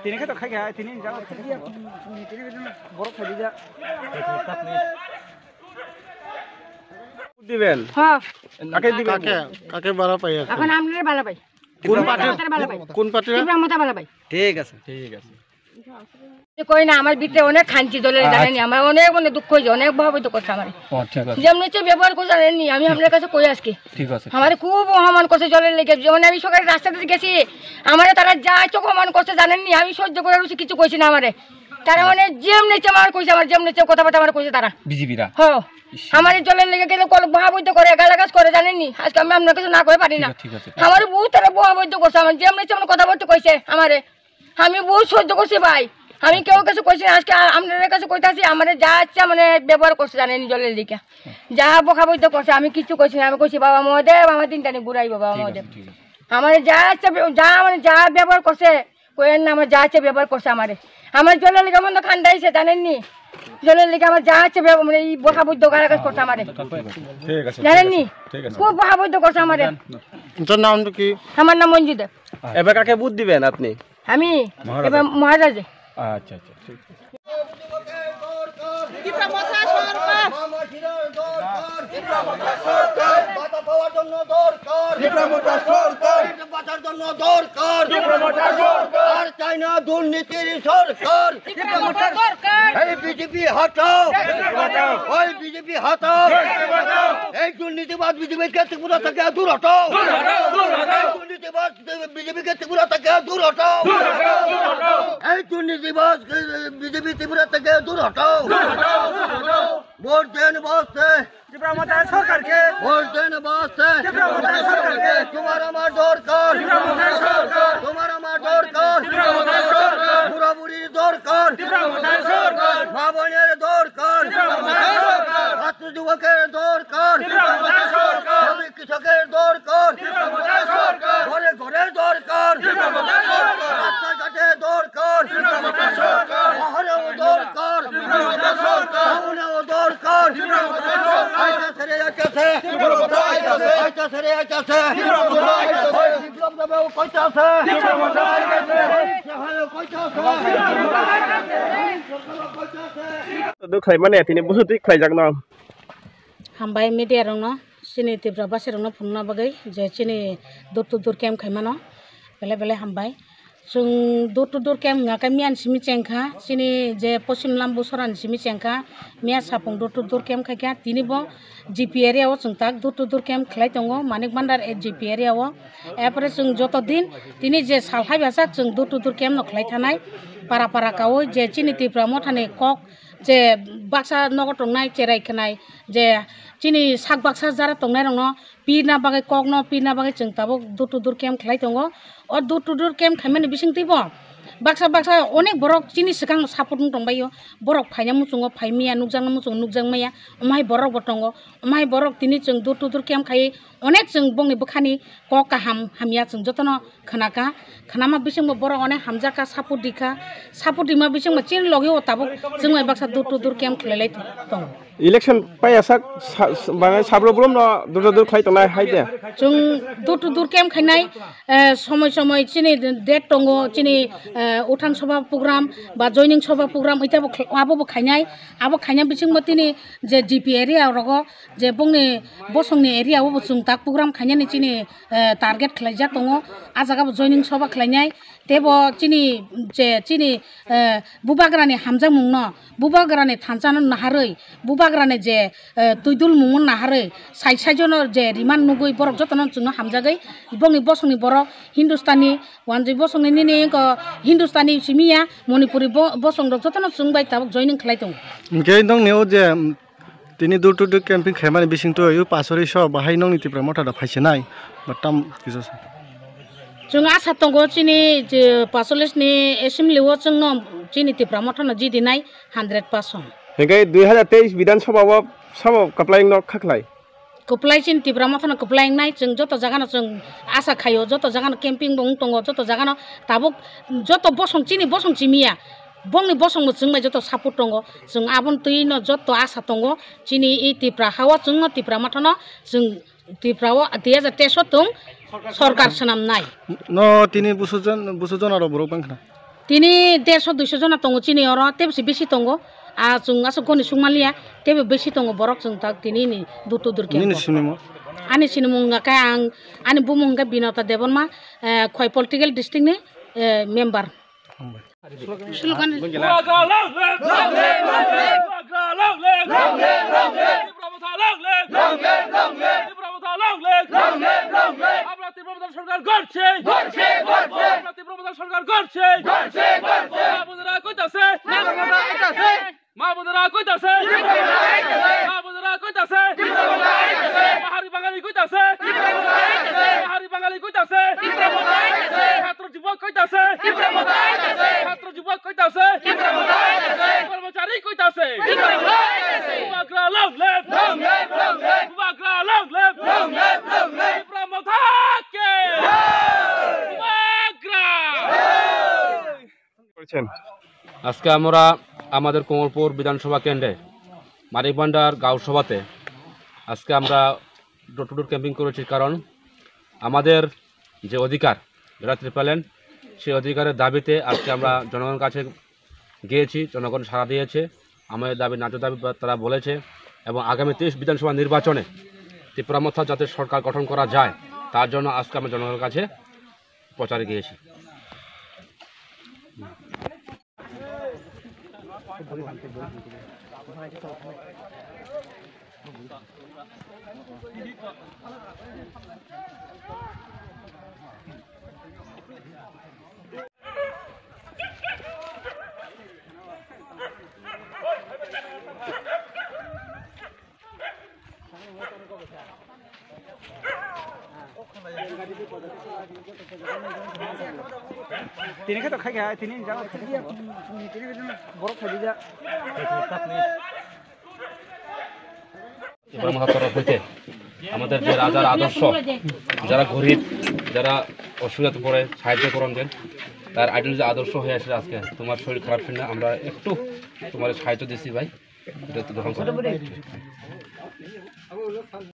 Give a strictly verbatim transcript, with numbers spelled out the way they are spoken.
Tini khe to khai kha, tini jang borok khai dija. দিবেন? হ্যাঁ। কাকে দিবেন? কাকে, কাকে বালা পাই এখন? এখন আমরা বালা পাই। কোন পার্টি? আমাদের বালা পাই। কোন পার্টি? তীব্র মমতা বালা পাই। ঠিক আছে। ঠিক আছে। কই না, আমার ভিতরে অনেক খান্তি দলে আচ্ছা। জানেনি, আমার অনেক মানে দুঃখ হয়েছে, অনেক ভাবে তো করছে আমার। ও, ঠিক আছে। যেমন হচ্ছে ব্যবহার করে জানেনি, আমি আপনার কাছে কই আজকে। ঠিক আছে। আমার খুব অপমান করছে জলের লেগে, যেমন আমি সকালে রাস্তাতে গেছি, আমারে তারা যা চোখ অপমান করছে জানেননি, আমি সহ্য করে রয়েছি, কিছু কইছি না আমারে। তারা মানে যেমনি ইচ্ছে আমার কইছে, আমার যেমনি ইচ্ছে কথাবার্তা আমার কইছে তারা। বিজেপিরা? হ। ইস। আমার এই জলের লেগে গেলে কল বহাবৈদ্য করে, গালাগাছ করে জানেননি, আজকে আমি আপনার কাছে না করে পারি না। ঠিক আছে, ঠিক আছে। আমার বহুত তারা বহাবৈদ্য করছে, আমার যেমনি ইচ্ছে আমার কথাবার্তা কইছে আমারে। আমি বহুত সহ্য করছি ভাই, আমি কেউ কিছু কইছি না। আজকে আ-, আপনাদের কাছে কইতাছি, আমারে যা ইচ্ছা মানে ব্যবহার করছে জানেন জলের দিকে, যা বকা বৈদ্য করছে, আমি কিছু কইছি না। আমি কইছি, "বাবা মহাদেব, আমার দিনটা নিয়ে ঘুরাইবো বাবা ঠিক আছে, মহাদেব।" ঠিক আছে। আমারে যা ইচ্ছা ব্য-, যা মানে যা ব্যবহার করছে, কইেন না, আমার যা ইচ্ছা ব্যবহার করছে আমারে। আমার জলের লিগে মন খান্দাইছে জানেননি, জলের লিগে আমার যা ইচ্ছা ব্যব-, মানে এই বকা বৈদ্য গালাগাছ করছে আমারে, ঠিক আছে, জানেননি? ঠিক আছে। খুব বকা বৈদ্য করছে আমারে। তোর নাম কি? আমার নাম মঞ্জু দেব। এবার কাকে ভোট দিবেন আপনি? আমি মহারাজা। এবার মহারাজে। আচ্ছা, আচ্ছা, ঠিক আছে। তীব্র মমতা সরকার। বাধা পাওয়ার জন্য দরকার। তীব্র মমতা সরকার। বাঁচার জন্য দরকার। তীব্র মমতা সরকার। আর চাই না দুর্নীতির সরকার। তীব্র মমতা সরকার। এই বিজেপি হটাও। এই বিজেপি হটাও। এই দুর্নীতিবাজ বিজেপিকে ত্রিপুরা থেকে দূর হটাও। এই দুর্নীতিবাজ বিজেপিকে ত্রিপুরা থেকে দূর হটাও। এই দুর্নীতিবাজ বিজেপি ত্রিপুরা থেকে দূর হটাও। ভোট দেন বাসতে। তীব্র মমতা সরকারকে। ভোট দেন বাসতে। তীব্র মমতা সরকারকে। তোমার আমার দরকার। তীব্র মমতা সরকার। তোমার আমার দরকার। তীব্র মমতা সরকার। বুড়া বুড়ির দরকার। তীব্র মমতা সরকার। মা বোনের দরকার। তীব্র মমতা সরকার। ছাত্র যুবকের দরকার। তীব্র মমতা সরকার। কৃষকের দরকার। তীব্র মমতা সরকার। ঘরে ঘরে দরকার। তীব্র মমতা সরকার। রাস্তাঘাটে দরকার। তীব্র মমতা সরকার। শহরেও দরকার। তীব্র মমতা সরকার। টাউনেও দরকার। তীব্র মমতা সরকার। আইতাছে রে, আইতাছে। তীব্র মমতা আইতাছে। আইতাছে রে, আইতাছে। তীব্র মমতা আইতাছে। বিপ্লব দেবেও কইতাছে। তীব্র মমতা আইতাছে। সহায়ও কইতাছে। Duk khlai mani tini busu twi khlai jak no. Hambai media rokno, chini Tripura basi rokno phunukna bagwi je chini door to door camp khaimano, belai belai hambai. Chwng door to door camp wngkha khe miyani simi chengkha, chini je Poschim Lambusora ni simi chengkha, miya sapung door to door camp khaikha, tini bo G P area o chwng tak door to door camp khlai tongo, Manik Bhandar G P area o. Erpore chwng joto din tini je sal hai bwsa chwng door to door camp no khlai thanai, para para kaui je chini Tripura mothani kok je baksa nogo tongnai cherai khnai, je chini sak baksa jara tongnai rokno pirna bagwi, kokno pirna bagwi chwng tabuk door to door camp khlai tongo. O door to door camp khaimani bisingtwi bo baksa baksa onek borok chini swkang support wng tongbaio, borok phaina muchungo phai maya, nukjakna muchungo nukjak maya, omo hai borok bo tongo. Omo hai borok tini chwng door to door camp khai onek chwng bongni bwkhani kok kaham hamya chwng jotono khnakha, khnama bisingbo borok onek hamjakha, support rikha, support rima bisingbo chini logi o tabuk chwng bai baksa door to door camp khlailai tongo. Election paiya sak sa-, sa-, bangwi sabro bolomno door to door khlai tongnai hai de. Chwng door to door camp khainai, eh, somoi somoi chini date tongo, chini, eh, uthan sobha program ba joining sobha program ita bo khl-, abo bo khainai, abo khaina bisingbo tini je G P area rogo je bongni bosongni area o bo chwng tak program khainani chini eh, target khlaijak tongo. Ah jaga bo joining soba khlainai. Tei bo chini je chini, eh, bubagrani hamjakmungno, bubagrani thansano naharwi, bubagrani je, eh, twidulmungno naharwi, sai saijono je remand nugwi borok jotono chwngno hamjagwi, bongni bosongni borok Hindustani, wanjwi bosongni nini wngkha Hindustani simi ya, Manipuri bo-, bosongrok jotono chwng bai tabuk joining khlai tongo. Hwnkhe nokni o je, Tini door to door camping khaimani bisingtwi o pasori so bahai nokni Tipra Motha da phaisinai ba tam kisa sa. Chwng asa tongo chini je pasolis ni assembly o chwngno chini Tipra Motha no jidinai hundred percent. Hingke dui hajar teis Bidhan Sabha o sabo kwplai wngno khaklai. Kwplai chini Tipra Motha no kwplai wngnai, chwng joto jaga no chwng asa khaio, joto jaga no camping bo wng tongo, joto jaga no tabuk joto bosong chini bosong chimiya, bongni bosong bo chwng bai joto support tongo, chwng aboni twi no joto asa tongo chini i Tipra ha o chwngno Tipra Motha no chwng Tripura o dui hajar teis o tong sorkar swnamnai. No tini busu jon, busu jona rok borok bangkha. Tini derso duiso jona tongo chini oro, tebsi bisi tongo. A chwng aswk goni sukmaliya, tebo bisi tongo borok chwng tak tini ni dutu dur Nini kempo. Sinimung? Ani sinimung hwnkha khe ang, ani bumung hwnkha Binota Debbarma, eh, Khwai political district ni, eh, member. Hambai. Slogan. Bubagra long live! Long live, long live! Bubagra long live! Long live, long live! Tipra Motha long live! Long live, long live! Tipra Motha long live! Long live, long live! আমরা তীব্র প্রতিবাদ সরকার করছে! করছে, করছে! আমরা তীব্র প্রতিবাদ সরকার করছে! করছে, করছে! মা বোনেরা কইতাছে! মা বোনেরা কইতাছে! মা বোনেরা কইতাছে! মা বোনেরা কইতাছে! পাহাড়ি বাঙালি কইতাছে! পাহাড়ি বাঙালি কইতাছে! ছাত্র যুবক কইতাছে! ছাত্র যুবক কইতাছে! কর্মচারী কইতাছে! Bubagra long live! Bubagra long live! Tipra Motha ke! Bubagra! করেছেন। আজকে আমরা আমাদের কমলপুর বিধানসভা কেন্দ্রে মানিক ভান্ডার গাঁও সভাতে আজকে আমরা ডোর টু ডোর ক্যাম্পিং করেছি, কারণ আমাদের যে অধিকার, যারা ত্রিপল এন, সেই অধিকারের দাবিতে আজকে আমরা জনগণের কাছে গিয়েছি, জনগণ সাড়া দিয়েছে, আমাদের দাবি ন্যায্য দাবি বা তারা বলেছে, এবং আগামী তেইশ বিধানসভা নির্বাচনে ত্রিপুরা মথা যাতে সরকার গঠন করা যায়, তার জন্য আজকে আমরা জনগণের কাছে প্রচারে গিয়েছি। Tini khe to khai kha, tini jang borok khai dija. Tripura মথার তরফ হইতে আমাদের যে রাজার আদর্শ, যারা গরিব, যারা অসুবিধাতে পড়ে সাহায্য করুন দেন, তার আইডিওলজি আদর্শ হয়ে আসলে আজকে তোমার শরীর খারাপ শুনে আমরা একটু তোমার সাহায্য দিচ্ছি ভাই, এটা একটু গ্রহণ করো।